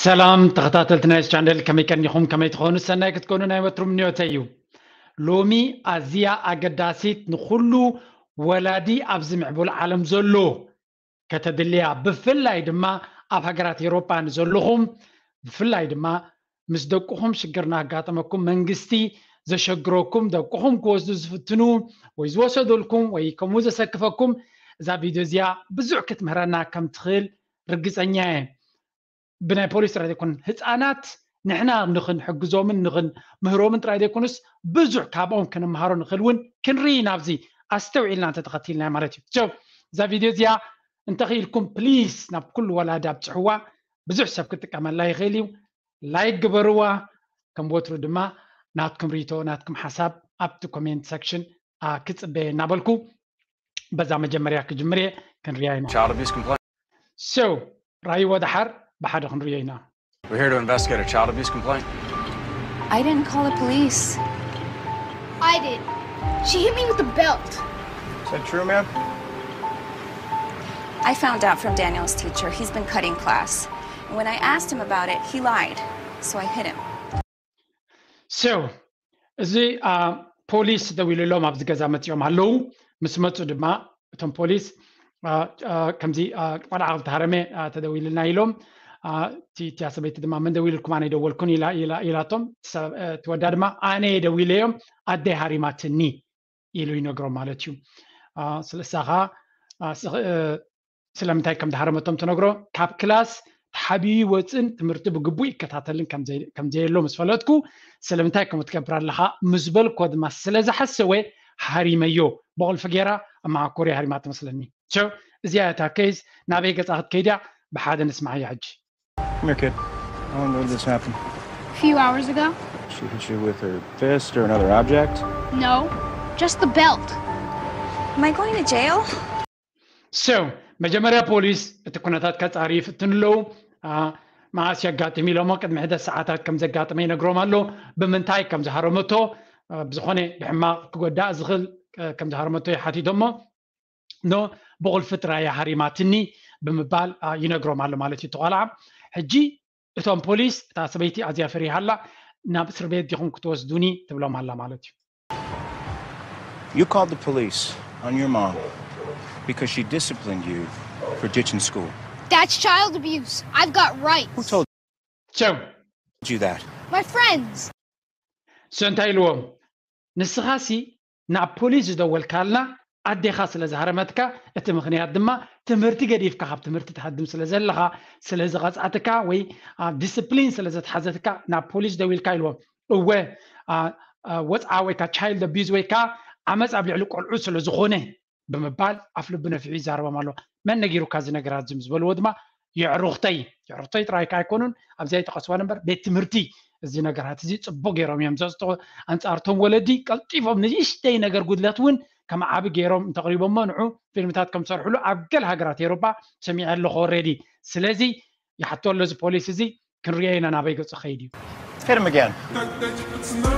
ሰላም ተኸታተልቲ ናይ ቻነል፣ ከመይ ቀኒኹም? ከመይ ትኾኑ? ሰናይ ክትኮኑ ናይ ወትሩ ምንዮተይ እዩ። ሎሚ ኣዝያ ኣገዳሲት፣ ንኹሉ ወላዲ ኣብዚ ምዕቡል ዓለም ዘሎ ከተድልያ፣ ብፍላይ ድማ ኣብ ሃገራት ኤውሮጳ ንዘለኹም፣ ብፍላይ ድማ ምስ ደቅኹም ሽግር እናጋጠመኩም መንግስቲ ዘሸግረኩም፣ ደቅኹም ክወስዱ ዝፍትኑ ወይ ዝወሰደልኩም ወይ ከምኡ ዘሰክፈኩም፣ እዛ ቪድዮ እዚኣ ብዙሕ ክትምህረና ከም ትኽእል ርግጸኛ እየ። ብናይ ፖሊስ ጥራይ ዘይኮን፣ ህፃናት ንሕና ንኽንሕግዞምን ንኽንምህሮምን ጥራይ ዘይኮኑስ ብዙሕ ካብኦም ክንምሃሮ ንኽእል እውን ክንርኢ ኢና። ኣብዚ ኣስተውዒልና እንተተኸቲልና ማለት እዩ። So እዛ ቪድዮ እዚኣ እንተኽኢልኩም ፕሊስ ናብ ኩሉ ወላዲ ኣብፅሕዋ። ብዙሕ ሰብ ክጥቀመላ ይኽእል እዩ። ላይክ ግበርዋ። ከም ወትሩ ድማ ናትኩም ርኢቶ፣ ናትኩም ሓሳብ ኣብቲ ኮሜንት ሰክሽን ክፅበየ እናበልኩ በዛ መጀመርያ ክጅምር እየ። ክንሪያ ኢና። Child abuse complaint. So ራይዎ ደሓር ብሓደ ክንሪኦ ኢና። We're here to investigate a child abuse complaint. I didn't call the police. I did. She hit me with a belt. Is that true, ma'am? I found out from Daniel's teacher. He's been cutting class. And when I asked him about it, he lied. So I hit him. So እዚ ፖሊስ ደዊልሎም ኣብዚ ገዛ መፂኦም ኣለዉ። ምስ መፁ ድማ እቶም ፖሊስ ከምዚ ቆልዓ ዝተሃረመ ተደዊልና ኢሎም፣ እቲያ ሰበይቲ ድማ መን ደዊልኩም? ኣነ ደወልኩን ኢላቶም። ትወዳ ድማ ኣነ ደዊለዮም፣ ኣደይ ሃሪማትኒ ኢሉ ይነግሮም ማለት እዩ። ስለሳኻ ስለምንታይ ከም ዝሃረመቶም ትነግሮ። ካብ ክላስ ተሓቢኡ ይወፅን ትምህርቲ ብግቡእ ይከታተልን ከምዘየሎ ምስ ፈለጥኩ ስለምንታይ ከምኡ ትገብር ኣለኻ ምስ በልኮ ድማ ስለ ዝሓሰወ ሃሪመዮ። ብቑልፊ ገይራ ኣብ መዓኮርያ ሃሪማ ትመስለኒ። እዚኣ እታ ኬዝ ናበይ ገፃ ክትከይድያ ብሓደ ንስማዓያ ሕጂ። Come here, kid. How long ago did this happen? A few hours ago. She hit you with her fist or another object? No, just the belt. Am I going to jail? So መጀመርያ ፖሊስ እቲ ኩነታት ከፃሪ ይፍትኑ ኣለዉ። መዓስ የጋጥም ኢሎሞ ቅድሚ ሕደ ሰዓታት ከም ዘጋጥመ ይነግሮም ኣሎ። ብምንታይ ከም ዝሃረመቶ ብዝኾነ ብሕማቕ ክጎዳእ ዝኽእል ከም ዝሃረመቶ ይሓቲቶሞ። ኖ ብቑልፊ ጥራይ ሃሪማትኒ ብምባል ይነግሮም ኣሎ ማለት እዩ። ተቆልዓ ሕጂ እቶም ፖሊስ እታ ሰበይቲ ኣዝያ ፈሪሃ ኣላ። ናብ እስር ቤት ዲኹም ክትወስዱኒ ትብሎም ኣላ ማለት እዩ። You called the police on your mom because she disciplined you for ditching school. That's child abuse. I've got rights. Who told ቸው you that? My friends. ሶ እንታይ ኢልዎም? ንስኻሲ ናብ ፖሊስ ዝደወልካልና ኣዴኻ ስለ ዝሃረመትካ፣ እቲ ምኽንያት ድማ ትምህርቲ ገዲፍካ ካብ ትምህርቲ ትሃድም ስለ ዘለኻ፣ ስለ ዝቐፅዓትካ ወይ ዲስፕሊን ስለ ዘትሓዘትካ ናብ ፖሊስ ደዊልካ ኢልዎም። እወ ወፅዓ ወይ ከዓ ቻይልድ ኣቢዝ ወይ ከዓ ዓመፅ ኣብ ልዕሊ ቆልዑ ስለ ዝኾነ ብምባል ኣፍ ልቡ ነፊሑ ይዛረቦም ኣሎ። መን ነጊሩካ እዚ ነገራት እዚ ምስ በልዎ ድማ የዕሩኽተይ፣ የዕሩኽተይ ጥራይ ከዓ ኣይኮኑን ኣብዚኣ ይጠቐስዋ ነበር፣ ቤት ትምህርቲ እዚ ነገራት እዚ ፅቡቅ ገይሮም እዮም ዘፅጥቑ። ኣንፃርቶም ወለዲ ቀልጢፎም ንእሽተይ ነገር ጉድለት እውን ከም ዓቢ ገይሮም እንተቕሪቦሞ ንዑ ፊልምታት ከም ዝሰርሕሉ ኣብ ገለ ሃገራት ኤውሮጳ ሰሚዐ ኣለኹ ኦልሬዲ። ስለዚ ይሓቶ ኣሎ እዚ ፖሊስ እዚ ክንሪኦ ኢና ናበይ ገፁ ኸይድ እዩ። Hit him again.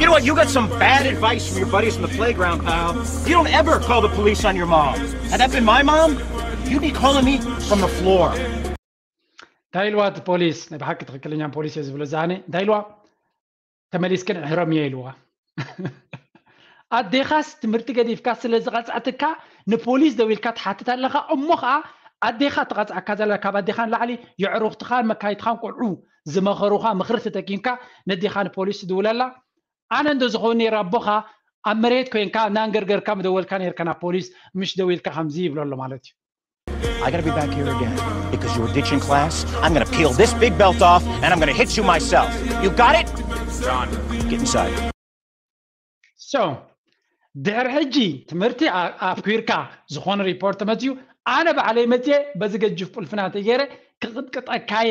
You know what? You got some bad advice from your buddies in the playground, pal. You don't ever call the police on your mom. Had that been my mom, you'd be calling me from the floor. እንታይ ኢልዋ እቲ ፖሊስ? ናይ ብሓቂ ትኽክለኛ ፖሊስ እየ ዝብሎ ዛነ። እንታይ ኢልዋ? ተመሊስክን እሕረም እየ ኢልዋ። ኣዴኻስ ትምህርቲ ገዲፍካ ስለ ዝቐፅዐትካ ንፖሊስ ደዊልካ ትሓትት ኣለኻ። እሞ ኸዓ ኣዴኻ ትቐፅዓካ ዘላ ካብ ኣዴኻ ንላዕሊ የዕሩኽትኻን መካይትኻን ቆልዑ ዝመኸሩኻ ምኽሪ ተጠቂምካ ነዴኻ ንፖሊስ ትድውለላ። ኣነ እንዶ ዝኾን ነይረ ኣቦኻ ኣብ መሬት ኮይንካ እናንገርገርካ ምደወልካ ነይርካ ናብ ፖሊስ፣ ምሽ ደዊልካ ከምዚ ይብሎ ኣሎ ማለት እዩ። I gotta be back here again because you were ditching class. I'm gonna peel this big belt off and I'm gonna hit you myself. You got it? John, get inside. So ድሕሪ ሕጂ ትምህርቲ ኣፍኪርካ ዝኾነ ሪፖርት ተመፅዩ ኣነ ባዕለይ መፅየ በዚ ገጅፍ ቁልፍና ተገይረ ክቕጥቅጠካየ።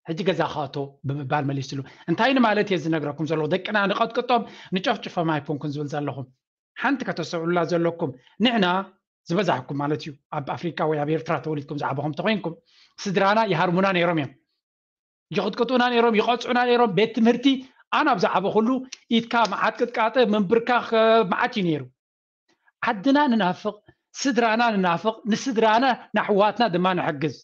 ሕጂ ገዛ ካቶ ብምባል መሊስሉ። እንታይ ንማለት እየ ዝነግረኩም ዘለኹ? ደቅና ንቐጥቅጦም ንጨፍጭፎም ኣይኮንኩን ዝብል ዘለኹም። ሓንቲ ከተስተውዕሉላ ዘለኩም፣ ንሕና ዝበዛሕኩም ማለት እዩ ኣብ ኣፍሪካ ወይ ኣብ ኤርትራ ተወሊድኩም ዝዓበኹም ተኮይንኩም ስድራና ይሃርሙና ነይሮም እዮም። ይቕጥቅጡና ነይሮም፣ ይቐፅዑና ነይሮም። ቤት ትምህርቲ ኣነ ኣብ ዝዓበኹሉ ኢድካ መዓት ቅጥቃጠ ምንብርካኽ መዓት እዩ ነይሩ። ዓድና ንናፍቕ፣ ስድራና ንናፍቕ፣ ንስድራና ንኣሕዋትና ድማ ንሕግዝ።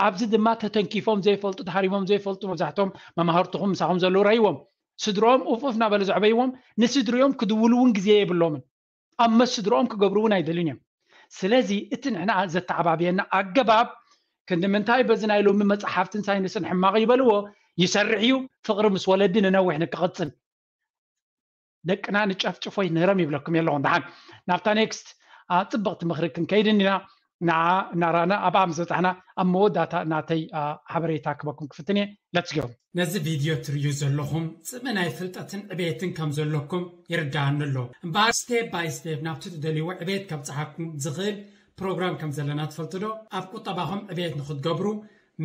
ኣብዚ ድማ ተተንኪፎም ዘይፈልጡ፣ ተሃሪሞም ዘይፈልጡ፣ መብዛሕቶም መማህርትኹም ምሳኹም ዘለዉ ረይዎም፣ ስድሮኦም ኡፍ ኡፍ እናበለ ዘዕበይዎም፣ ንስድሪኦም ክድውሉ እውን ግዜ የብሎምን። ኣብ መስድሮኦም ክገብሩ እውን ኣይደልን እዮም። ስለዚ እቲ ንሕና ዘተዓባብየና ኣገባብ ክንዲ ምንታይ በዚ ናይ ሎሚ መፅሓፍትን ሳይንስን ሕማቕ ይበልዎ፣ ይሰርሕ እዩ። ፍቕሪ ምስ ወለዲ ንነዊሕ ንክቕፅል። ደቅና ንጨፍጭፎ ይንህረም ይብለኩም የለኹም። ደሓን ናብታ ኔክስት ፅብቕቲ ምኽሪ ክንከይድ እኒና። ንዓ እናራና ኣብኣ ምስ በፃሕና ኣብ መወዳእታ ናተይ ሓበሬታ ክበኩም ክፍትን እየ። ለትስ ገው። ነዚ ቪድዮ ትርእዩ ዘለኹም ጽምእ ናይ ፍልጠትን ዕቤትን ከም ዘለኩም ይርድኣኒ ኣሎ። እምበኣር ስቴፕ ባይ ስቴፕ ናብቲ ትደልይዎ ዕቤት ከብጽሓኩም ዝኽእል ፕሮግራም ከም ዘለና ትፈልጡ ዶ? ኣብ ቁጠባኹም ዕቤት ንኽትገብሩ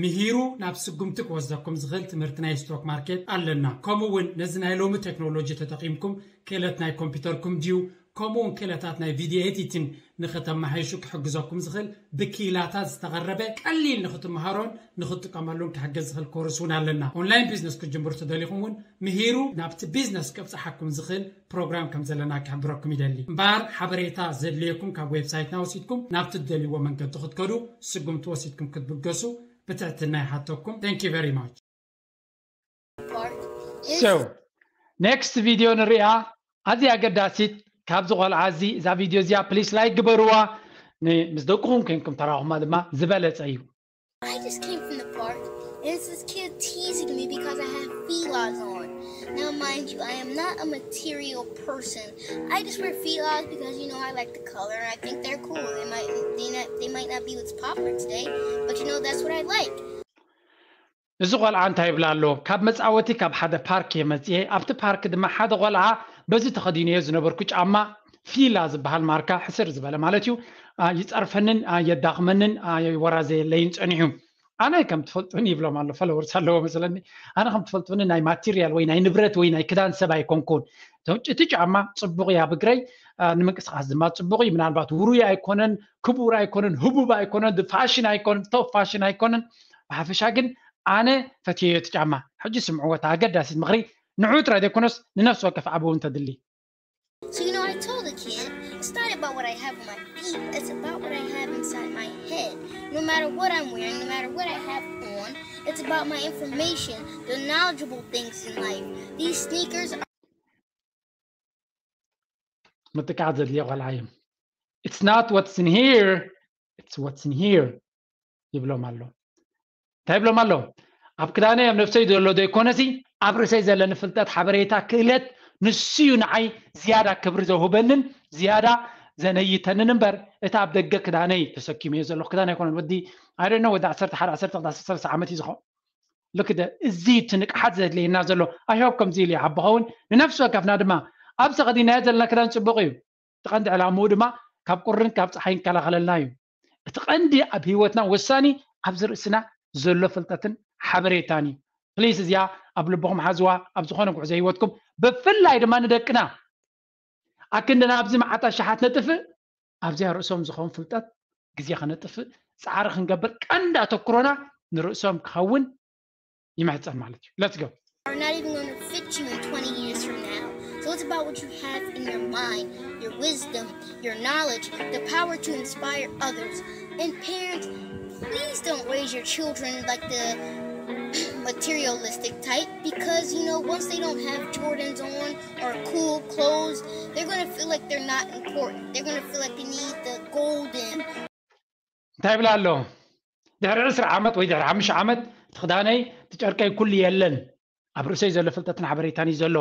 ምሂሩ ናብ ስጉምቲ ክወስደኩም ዝኽእል ትምህርቲ ናይ ስቶክ ማርኬት ኣለና። ከምኡ እውን ነዚ ናይ ሎሚ ቴክኖሎጂ ተጠቒምኩም ክእለት ናይ ኮምፒውተርኩም ድዩ ከምኡውን ክእለታት ናይ ቪድዮ ኤዲቲን ንኽተመሓይሹ ክሕግዘኩም ዝኽእል ብኪላታት ዝተቐረበ ቀሊል ንኽትመሃሮን ንኽትጥቀመሉን ክሕግዝ ዝኽእል ኮርስ እውን ኣለና። ኦንላይን ቢዝነስ ክትጅምሩ ተደሊኹም እውን ምሂሩ ናብቲ ቢዝነስ ከብፅሓኩም ዝኽእል ፕሮግራም ከም ዘለና ክሕብረኩም ይደሊ። እምበኣር ሓበሬታ ዘድልየኩም ካብ ዌብሳይትና ወሲድኩም ናብቲ ትደልይዎ መንገዲ ክትከዱ ስጉምቲ ወሲድኩም ክትብገሱ ብትሕትና ይሓተኩም። Thank you very much። So next ቪድዮ ንሪኣ። ኣዝያ ኣገዳሲት ካብዚ ቆልዓ እዚ እዛ ቪድዮ እዚኣ ፕሊስ ላይክ ግበርዋ። ምስ ደቅኹም ኮይንኩም ተራኹማ ድማ ዝበለፀ እዩ። I just came from the park and it's this kid teasing me because I have felines on. Now, mind you, I am not a material person. I just wear felines because, you know, I like the color and I think they're cool. They might they not, they might not be what's popular today, but you know that's what I like. እዚ ቆልዓ እንታይ ይብላ ኣሎ? ካብ መጻወቲ ካብ ሓደ ፓርክ እየ መጽኤ። ኣብቲ ፓርክ ድማ ሓደ ቆልዓ በዚ ተኸዲነዮ ዝነበርኩ ጫማ ፊላ ዝበሃል ማርካ ሕስር ዝበለ ማለት እዩ ይጸርፈንን የዳኽመንን ይወራዘየለይን ጸኒሑ። ኣነ ከም ትፈልጡኒ ይብሎም ኣሎ ፈለወርስ ኣለዎ መስለኒ። ኣነ ከም ትፈልጡኒ ናይ ማቴሪያል ወይ ናይ ንብረት ወይ ናይ ክዳን ሰብ ኣይኮንኩን። እቲ ጫማ ጽቡቕ እያ ብግረይ ንምንቅስቃስ ድማ ጽቡቕ እዩ። ምናልባት ውሩይ ኣይኮነን፣ ክቡር ኣይኮነን፣ ህቡብ ኣይኮነን፣ ፋሽን ኣይኮነን፣ ቶፕ ፋሽን ኣይኮነን። ብሓፈሻ ግን ኣነ ፈትየዮ እቲ ጫማ። ሕጂ ስምዕዎ እታ ኣገዳሲት ምኽሪ ንዑ ጥራይ ዘይኮነስ ንነፍሲ ወከፍ ዓቢ እውን ተድሊ። So you know, I told the kid, it's not about what I have on my feet, it's about what I have inside my head. No matter what I'm wearing, no matter what I have on, it's about my information, the knowledgeable things in life. These sneakers are ምጥቃዕ ዘድልዮ ቆልዓ እዩ። It's not what's in here, it's what's in here ይብሎም ኣሎ። እንታይ ይብሎም ኣሎ? ኣብ ክዳነይ ኣብ ነፍሰይ ዘሎ ዘይኮነሲ ኣብ ርእሰይ ዘለኒ ፍልጠት፣ ሓበሬታ፣ ክእለት ንሱ እዩ ንዓይ ዝያዳ ክብሪ ዘውህበንን ዝያዳ ዘነይተንን እምበር እቲ ኣብ ደገ ክዳነይ ተሰኪመዮ ዘለኹ ክዳን ኣይኮነን። ወዲ I don't know ወዲ ዓሰርተ ሓደ ዓሰርተ ክልተ ዓሰርተ ሰለስተ ዓመት እዩ ዝኸውን። ልክደ እዚ እቲ ንቅሓት ዘድልየና ዘሎ I hope ከምዚ ኢሉ ይዓቢ ኸውን ንነፍሲ ወከፍና ድማ ኣብዚ ተኸዲናዮ ዘለና ክዳን ጽቡቕ እዩ። እቲ ቀንዲ ዕላምኡ ድማ ካብ ቁርን ካብ ፀሓይ ይከላኸለልና እዩ። እቲ ቀንዲ ኣብ ህይወትና ወሳኒ ኣብዚ ርእስና ዘሎ ፍልጠትን ሓበሬታን እዩ። ፕሊስ እዚኣ ኣብ ልብኹም ሓዝዋ ኣብ ዝኾነ ጉዕዞ ህይወትኩም ብፍላይ ድማ ንደቅና ኣክንዲ ናብዚ መዓት ኣሽሓት ነጥፍእ ኣብዚኣ ርእሶም ዝኸውን ፍልጠት ግዜ ከነጥፍእ ፃዕሪ ክንገብር ቀንዲ ኣተኩሮና ንርእሶም ክኸውን ይምሕፀን ማለት እዩ። Let's go. Are not even going to fit you in twenty years from now. So it's about what you have in your mind, your wisdom, your knowledge, the power to inspire others. And parents, please don't raise your children like the materialistic type because you know once they don't have Jordans on or cool clothes, they're going to feel like they're not important. They're going to feel like they need the golden እንታይ ይብላ ኣሎ? ድሕሪ ዕስራ ዓመት ወይ ድሕሪ ሓሙሽተ ዓመት እቲ ክዳነይ እቲ ጨርቀይ ኩሉ የለን። ኣብ ርእሰይ ዘሎ ፍልጠትን ሓበሬታን እዩ ዘሎ።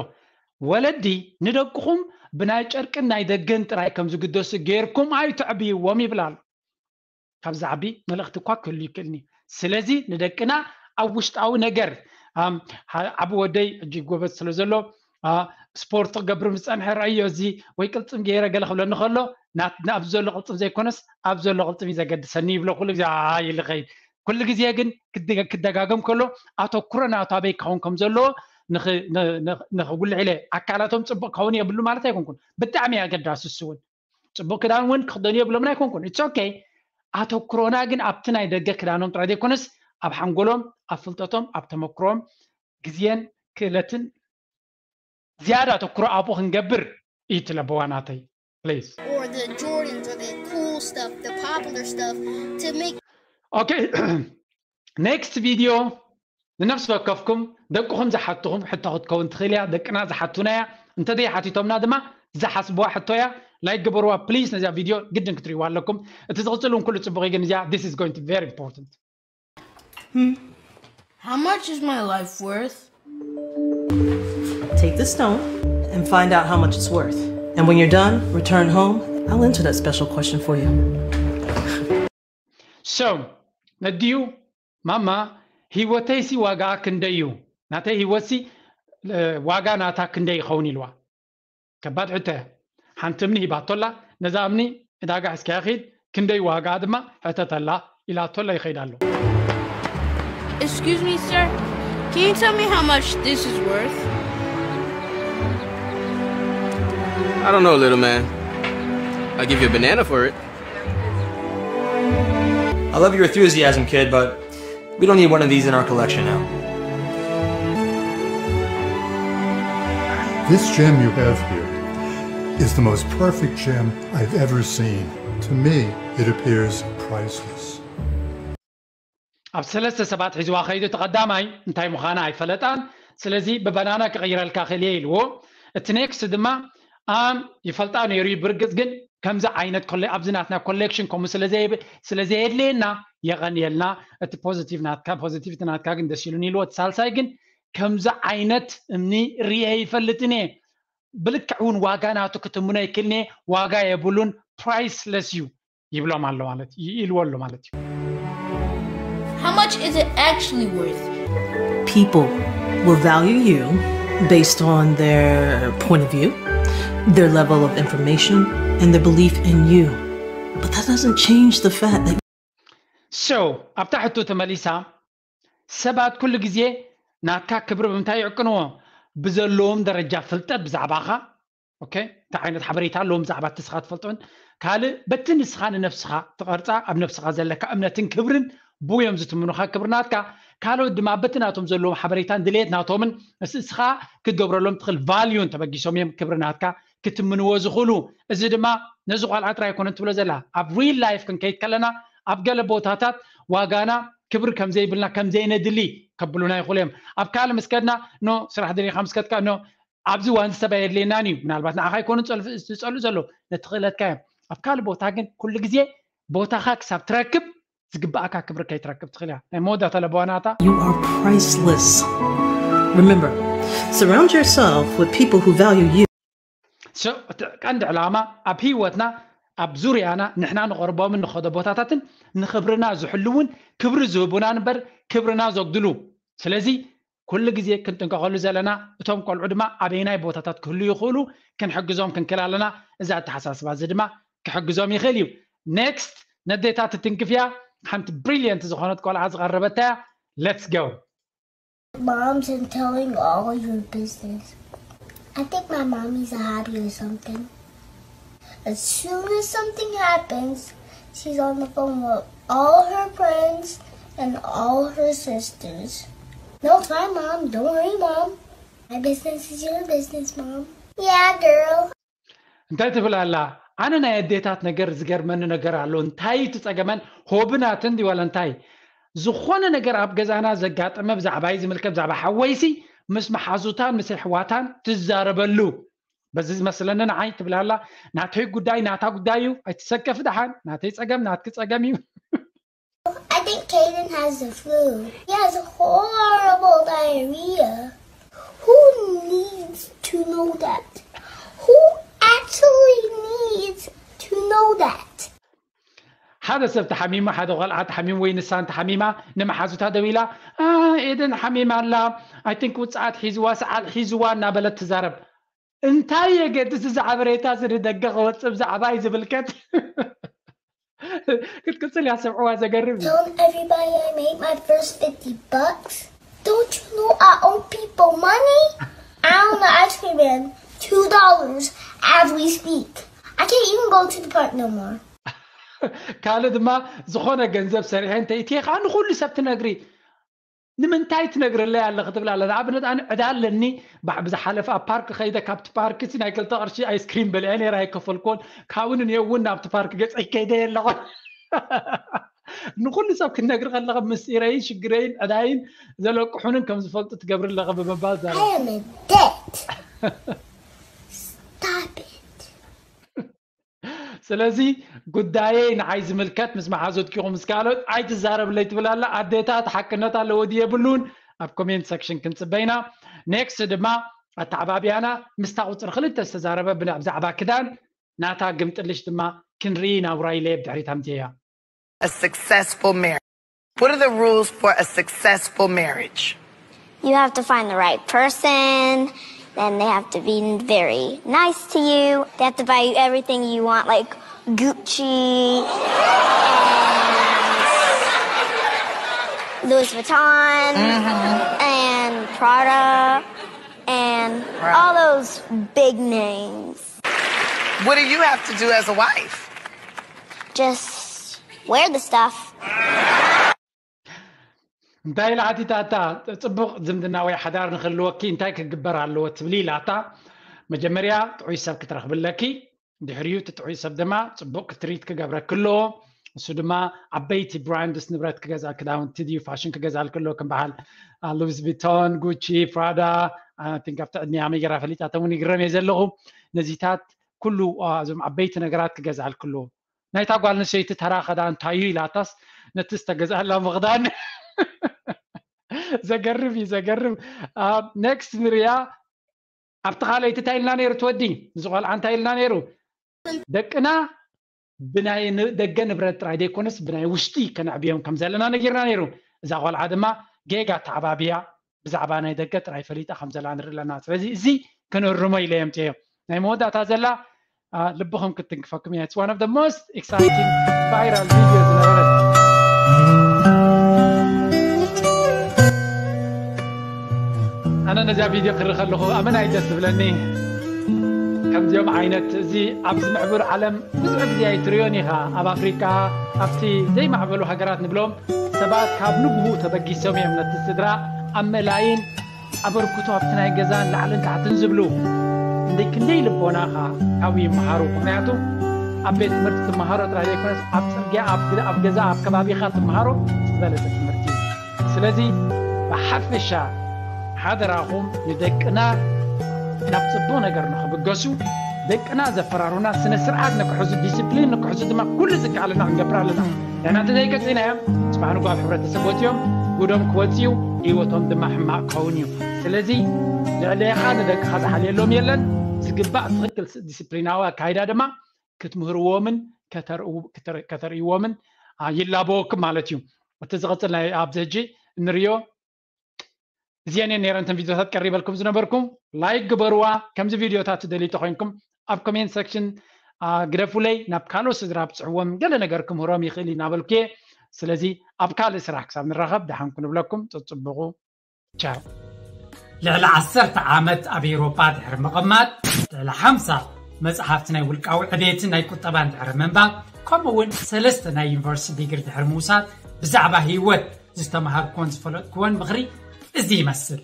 ወለዲ ንደቅኹም ብናይ ጨርቅን ናይ ደገን ጥራይ ከም ዝግደሱ ጌርኩም ኣይተዕብይዎም ይብላ ኣሎ። ካብ ዝዓቢ መልእኽቲ እኳ ክህሉ ይክእልኒ። ስለዚ ንደቅና ኣብ ውሽጣዊ ነገር ዓቢ ወደይ ሕጂ ጎበዝ ስለ ዘሎ ስፖርት ክገብር ምስ ጸንሐ ረኣዮ እዚ ወይ ቅልጽም ገይረ ገለ ክብለኒ ከሎ ኣብ ዘሎ ቅልጽም ዘይኮነስ ኣብ ዘሎ ቅልጽም እዩ ዘገድሰኒ ይብሎ ኩሉ ግዜ ይልኸይ ኩሉ ግዜ ግን ክደጋገም ከሎ ኣተኩሮ ናቱ ኣበይ ክኸውን ከም ዘለዎ ንኽጉልዕ ኢለ ኣካላቶም ጽቡቕ ክኸውን የብሉ ማለት ኣይኮንኩን ብጣዕሚ ኣገዳሲ እሱ እውን ጽቡቕ ክዳን እውን ክኽደኑ የብሎምን ኣይኮንኩን it's okay ኣተኩሮና ግን ኣብቲ ናይ ደገ ክዳኖም ጥራይ ዘይኮነስ ኣብ ሓንጎሎም ኣብ ፍልጠቶም ኣብ ተመክሮም ግዜን ክእለትን ዝያዳ ኣተኩሮ ኣብኡ ክንገብር እዩ እቲ ለበዋ ናተይ please or the Jordans or the cool stuff, the popular stuff to make okay next video ንነፍሲ ወከፍኩም ደቅኹም ዝሓትኹም ሕቶ ክትከውን ትኽእል እያ። ደቅና ዝሓቱና እያ። እንተዘይሓቲቶምና ድማ ዝሓስብዋ ሕቶ እያ። ላይክ ግበርዋ ፕሊዝ። ነዚኣ ቪድዮ ግድን ክትሪእዋ ኣለኩም። እቲ ዝቕፅል እውን ኩሉ ፅቡቕ እዩ፣ ግን እዚኣ this is going to very important. How much is my life worth? Take the stone and find out how much it's worth. And when you're done, return home. I'll answer that special question for you. So ነድዩ ማማ፣ ህይወተይሲ ዋጋኣ ክንደይ እዩ? ናተይ ህይወትሲ ዋጋ ናታ ክንደይ ይኸውን ኢልዋ። ከባድ ሕቶ እያ። ሓንቲ እምኒ ሂባቶላ። ነዛ እምኒ ዕዳጋ ሒዝካያ ኺድ፣ ክንደይ ዋጋ ድማ ሕተተላ ኢላቶላ ይኸይድ ኣሎ። Excuse me, sir. Can you tell me how much this is worth? I don't know, little man. I'll give you a banana for it. I love your enthusiasm, kid, but we don't need one of these in our collection now. This gem you have here is the most perfect gem I've ever seen. To me, it appears priceless. ኣብ ሰለስተ ሰባት ሒዝዋ ከይዱ፣ እቲ ቀዳማይ እንታይ ምዃና ኣይፈለጣን። ስለዚ ብበናና ክቕይረልካ ክእል እየ ኢልዎ። እቲ ኔክስት ድማ ኣም ይፈልጣ ነይሩ እዩ። ብርግፅ ግን ከምዚ ዓይነት ኮሌ- ኣብዚ ናትና ኮሌክሽን ከምኡ ስለ ዘየ- ስለ ዘየድልየና የቐንየልና። እቲ ፖዚቲቭ ናትካ ፖዚቲቪቲ ናትካ ግን ደስ ኢሉኒ ኢልዎ። እቲ ሳልሳይ ግን ከምዚ ዓይነት እምኒ ርየ ይፈልጥን እየ፣ ብልክዕ እውን ዋጋ ናቱ ክትምኖ ይክልኒ እየ፣ ዋጋ የብሉን፣ ፕራይስለስ እዩ ይብሎም ኣሎ ማለት እዩ፣ ኢልዎ ኣሎ ማለት እዩ። How much is it actually worth? People will value you based on their point of view, their level of information, and their belief in you. But that doesn't change the fact that So ኣብታ ሕቶ ተመሊሳ፣ ሰባት ኩሉ ግዜ ናትካ ክብሪ ብምንታይ ይዕቅንዎ? ብዘለዎም ደረጃ ፍልጠት ብዛዕባኻ። ኦኬ፣ እንታይ ዓይነት ሓበሬታ ኣለዎም ብዛዕባ እቲ ንስኻ ትፈልጦን፣ ካልእ በቲ ንስኻ ንነብስኻ ትቐርጻ፣ ኣብ ነብስኻ ዘለካ እምነትን ክብርን ብኡ እዮም ዝትምኑኻ ክብሪ ናትካ። ካልኦት ድማ በቲ ናቶም ዘለዎም ሓበሬታን ድሌት ናቶምን ንስ- ንስኻ ክትገብረሎም ትኽእል ቫልዩን ተበጊሶም እዮም ክብሪ ናትካ ክትምንዎ ዝኽእሉ። እዚ ድማ ነዚ ቆልዓ ጥራይ ኣይኮነን ትብሎ ዘላ። ኣብ ሪል ላይፍ ክንከይድ ከለና ኣብ ገለ ቦታታት ዋጋና ክብሪ ከም ዘይብልና ከም ዘይነድሊ ከብሉና ይኽእሉ እዮም። ኣብ ካልእ ምስ ከድና ኖ ስራሕ ደሊኻ ምስ ከድካ ኖ ኣብዚ ዋንዚ ሰብ ኣየድልየናን እዩ። ምናልባት ንዓኻ ኣይኮኑን ዝጸልኡ ዘለዉ ነቲ ክእለትካ እዮም። ኣብ ካልእ ቦታ ግን ኩሉ ግዜ ቦታኻ ክሳብ ትረክብ ዝግባኣካ ክብሪ ከይትረክብ ትኽእል እያ። ናይ መወዳእታ ለበዋናታ You are priceless. Remember, surround yourself with people who value you. So እቲ ቀንዲ ዕላማ ኣብ ህይወትና ኣብ ዙርያና ንሕና ንቐርቦምን ንኸዶ ቦታታትን ንኽብርና ዝሕልውን ክብሪ ዝህቡና እምበር ክብርና ዘጉድሉ። ስለዚ ኩሉ ግዜ ክንጥንቀቐሉ ዘለና እቶም ቆልዑ ድማ ኣበይናይ ቦታታት ክህሉ ይኽእሉ ክንሕግዞም ክንክእል ኣለና። እዚ ኣተሓሳስባ እዚ ድማ ክሕግዞም ይኽእል እዩ። ኔክስት ነዴታት ትትንክፍያ ሓንቲ ብሪልየንት ዝኾነት ቆልዓ ዝቐረበታ እያ። Let's go. Mom's and telling all your business. I think my mommy's a hobby or something. As soon as something happens, she's on the phone with all her friends and all her sisters. No, it's fine, Mom. Don't worry, Mom. My business is your business, Mom. Yeah, girl. እንታይ ትብል ኣላ? ኣነ ናይ ኣዴታት ነገር ዝገርመኒ ነገር ኣሎ። እንታይ እዩ እቲ ጸገመን? ሆብናትን ድዩ ዋላ እንታይ? ዝኾነ ነገር ኣብ ገዛና ዘጋጠመ ብዛዕባይ ዝምልከት ብዛዕባ ሓወይሲ ምስ መሓዙታን ምስ ኣሕዋታን ትዛረበሉ። በዚ ዝመስለኒ ንዓይ ትብል ኣላ። ናተይ ጉዳይ ናታ ጉዳይ እዩ። ኣይትሰከፍ ደሓን። ናተይ ጸገም ናትኪ ጸገም እዩ። I think Kaden has the flu. He has a horrible diarrhea. Who needs to know that? Who actually needs to know that? ሓደ ሰብ ተሓሚሙ፣ ሓደ ቆልዓ ተሓሚሙ ወይ ንሳ እንተሓሚማ ንመሓዙታ ደዊላ፣ "አ፣ ኤደን ሓሚማ ኣላ፣ ኣይ ቲንክ ውፅዓት ሒዝዋ፣ ሰዓል ሒዝዋ" እናበለት ትዛረብ። እንታይ የገድስ እዚ ሓበሬታ እዚ ንደገ ክወፅእ ብዛዕባይ ዝምልከት? ክትቅፅል እያ ሰምዕዋ፣ ዘገርም እዩ። Telling everybody I made my first fifty bucks. Don't you know I owe people money? I owe the ice cream man two dollars as we speak. I can't even go to the park no more. ካልእ ድማ ዝኾነ ገንዘብ ሰሪሐ እንተ ኢትየ ከዓ ንኹሉ ሰብ ትነግሪ። ንምንታይ ትነግርለይ ኣለኺ ትብል ኣላ። ንኣብነት ኣነ ዕዳ ኣለኒ፣ ባ- ብዝሓለፈ ኣብ ፓርክ ከይደ ካብቲ ፓርክ እቲ ናይ ክልተ ቅርሺ ኣይስክሪም በሊዐ ነይረ ኣይከፈልኩዎን። ካብኡ ንኔው እውን ናብቲ ፓርክ ገፀይ ከይደ የለኹን። ንኩሉ ሰብ ክትነግሪ ከለኻ ምስጢረይን ሽግረይን ዕዳይን ዘለቅሑንን ከም ዝፈልጡ ትገብሪ ኣለኻ ብምባል ዛረባ። I am a debt. Stop it. ስለዚ ጉዳየይ ንዓይ ዝምልከት ምስ መሓዙትኪኹም ምስ ካልኦት ኣይትዛረብለይ ትብል ኣላ። ኣዴታት ሓቅነት ኣለዎ ድዩ የብሉን ኣብ ኮሜንት ሰክሽን ክንፅበይና። ኔክስት ድማ ኣተዓባቢያና ምስታ ቁፅሪ ክልተ ዝተዛረበ ብና- ብዛዕባ ክዳን ናታ ግምጥልሽ ድማ ክንርኢ ናብራ ኢለ ብድሕሪት ኣምፅያ። A successful marriage. What are the rules for a successful marriage? You have to find the right person. Then they have to be very nice to you. They have to buy you everything you want, like Gucci and Louis Vuitton and Prada and all those big names. What do you have to do as a wife? Just wear the stuff. እንታይ ኢላ ሓቲታታ? ጽቡቕ ዝምድና ወይ ሓዳር ንክህልወኪ እንታይ ክግበር ኣለዎ ትብሊ ኢላታ። መጀመርያ ጥዑይ ሰብ ክትረኽብለኪ፣ ድሕሪኡ እቲ ጥዑይ ሰብ ድማ ጽቡቕ ክትሪት ክገብረኪ ኣለዎ። እሱ ድማ ዓበይቲ ብራንድስ ንብረት ክገዛ፣ ክዳውንቲ ድዩ ፋሽን ክገዛልኪ ኣለዎ፣ ከም በዓል ሉዊስ ቪቶን፣ ጉቺ፣ ፕራዳ። ቲንክ ኣብቲ ዕድሚያ መይ ገራ ፈሊጣቶም እውን ይግረም እየ ዘለኹ። ነዚታት ኩሉ እዞም ዓበይቲ ነገራት ክገዛልኪ ኣለዎ። ናይታ ጓል ኣንስተይቲ ተራ ክዳን እንታይ እዩ ኢላታስ ነቲ ዝተገዝኣላ ምኽዳን። ዘገርም እዩ፣ ዘገርም። ኔክስት ንሪያ። ኣብቲ ካልኣይቲ እንታይ ኢልና ነይሩ ትወዲ? እዚ ቆልዓ እንታይ ኢልና ነይሩ? ደቅና ብናይ ን- ደገ ንብረት ጥራይ ዘይኮነስ ብናይ ውሽጢ ከነዕብዮም ከም ዘለና ነጊርና ነይሩ። እዛ ቆልዓ ድማ ጌጋ ተዓባቢያ ብዛዕባ ናይ ደገ ጥራይ ፈሊጣ ከም ዘላ ንርኢ ኣለና። ስለዚ እዚ ክንእርሞ ኢለ የምፅዮ። ናይ መወዳእታ ዘላ ልብኹም ክትንክፈኩም እያ። It's one of the most exciting viral video ዝነበረት። ኣነ ነዚኣ ቪድዮ ክርኢ ከለኹ ኣመና እዩ ደስ ዝብለኒ። ከምዚኦም ዓይነት እዚ ኣብዚ ምዕቡር ዓለም ብዙሕ ግዜ ኣይትሪዮን ኢኻ። ኣብ ኣፍሪቃ ኣብቲ ዘይማዕበሉ ሃገራት ንብሎም ሰባት ካብ ንግሁ ተበጊሶም እዮም ነቲ ስድራ ኣብ መላይን ኣበርክቶ ኣብቲ ናይ ገዛን ላዕልን ታሕትን ዝብሉ። እንደ ክንደይ ልቦናኻ ካብኡ ይመሃሩ። ምክንያቱ ኣብ ቤት ትምህርቲ ትመሃሮ ጥራይ ዘይኮነስ ኣብ ፅርግያ፣ ኣብ ግ- ኣብ ገዛ፣ ኣብ ከባቢኻ ትመሃሮ ዝበለፀ ትምህርቲ እዩ። ስለዚ ብሓፈሻ ሓደራኹም ንደቅና ናብ ፅቡቕ ነገር ንኽብገሱ ደቅና ዘፈራሩና ስነ ስርዓት ንክሕዙ፣ ዲስፕሊን ንክሕዙ ድማ ኩሉ ዝከኣለና ክንገብር ኣለና። ንሕና እንተዘይቀፂናዮም ፅባሕ ንግሆ ኣብ ሕብረተሰብ ወፂኦም ጉዶም ክወፅኡ ህይወቶም ድማ ሕማቕ ክኸውን እዩ። ስለዚ ልዕሌኻ ንደቅኻ ዝሓልየሎም የለን። ዝግባእ ትኽክል ስ- ዲስፕሊናዊ ኣካይዳ ድማ ክትምህርዎምን ከተርእው- ክተር- ከተርእይዎምን ኣ፣ ይላበወኩም ማለት እዩ። እቲ ዝቕፅል ናይ ኣብዚ ሕጂ እንሪኦ እዚአን እየን ነይረን እተን ቪድዮታት ቀሪበልኩም ዝነበርኩም። ላይክ ግበርዋ። ከምዚ ቪድዮታት ትደልዩ ተኮይንኩም ኣብ ኮሜንት ሰክሽን ግደፉለይ። ናብ ካልኦት ስድራ ብፅሕዎም ገለ ነገር ክምህሮም ይኽእል እዩ እናበልኩ እየ። ስለዚ ኣብ ካልእ ስራሕ ክሳብ ንራኸብ ደሓንኩ ንብለኩም። ፅፅብቑ ቻው። ልዕሊ ዓሰርተ ዓመት ኣብ ኤውሮጳ ድሕሪ ምቕማጥ፣ ልዕሊ ሓምሳ መጽሓፍቲ ናይ ውልቃዊ ዕቤትን ናይ ቁጠባን ድሕሪ ምንባብ፣ ከምኡ እውን ሰለስተ ናይ ዩኒቨርሲቲ ዲግሪ ድሕሪ ምውሳድ፣ ብዛዕባ ህይወት ዝተምሃርኩዎን ዝፈለጥኩዎን ምኽሪ እዚ ይመስል።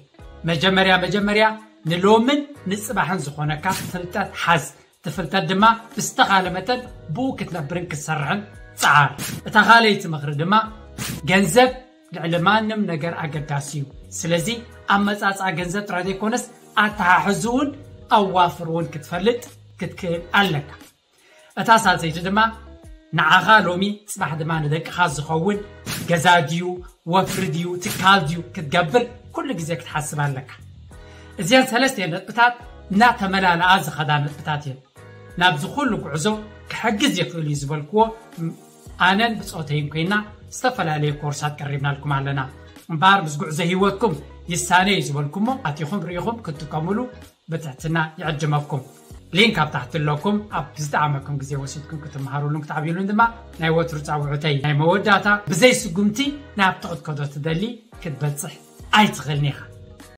መጀመርያ መጀመርያ ንሎምን ንጽባሕን ዝኾነካ ፍልጠት ሓዝ። ትፍልጠት ድማ ብዝተኻለ መጠን ብኡ ክትነብርን ክትሰርሕን ጸዓር። እታ ካልኣይቲ ምኽሪ ድማ ገንዘብ ልዕሊ ማንም ነገር ኣገዳሲ እዩ። ስለዚ ኣመጻጽኣ ገንዘብ ጥራይ ዘይኮነስ ኣተሓሕዝውን ኣዋፍርውን ክትፈልጥ ክትክእል ኣለካ። እታ ሳልሰይቲ ድማ ንዓኻ ሎሚ ጽባሕ ድማ ንደቅኻ ዝኸውን ገዛ ድዩ ወፍሪ ድዩ ትካል ድዩ ክትገብር ኩሉ ግዜ ክትሓስብ ኣለካ። እዚአን ሰለስተ ነጥብታት እናተመላለኣ ዝኸዳ ነጥብታት እየን። ናብዚ ኩሉ ጉዕዞ ክሕግዝ ይኽእል እዩ ዝበልክዎ ኣነን ብፆተይን ኮይና ዝተፈላለየ ኮርሳት ቀሪብናልኩም ኣለና። እምበኣር ምስ ጉዕዞ ህይወትኩም ይሳነ እዩ ዝበልኩሞ ኣቲኹም ርኢኹም ክትጥቀምሉ ብትሕትና ይዕድመኩም። ሊንክ ኣብ ታሕቲ ኣለኩም። ኣብ ዝጠዓመኩም ግዜ ወሲድኩም ክትመሃሩሉን ክትዓብዩሉን ድማ ናይ ወትሩ ፃውዑተይ። ናይ መወዳእታ ብዘይ ስጉምቲ ናብቲ ክትከዶ ትደሊ ክትበፅሕ ኣይትኽእልን ኢኻ።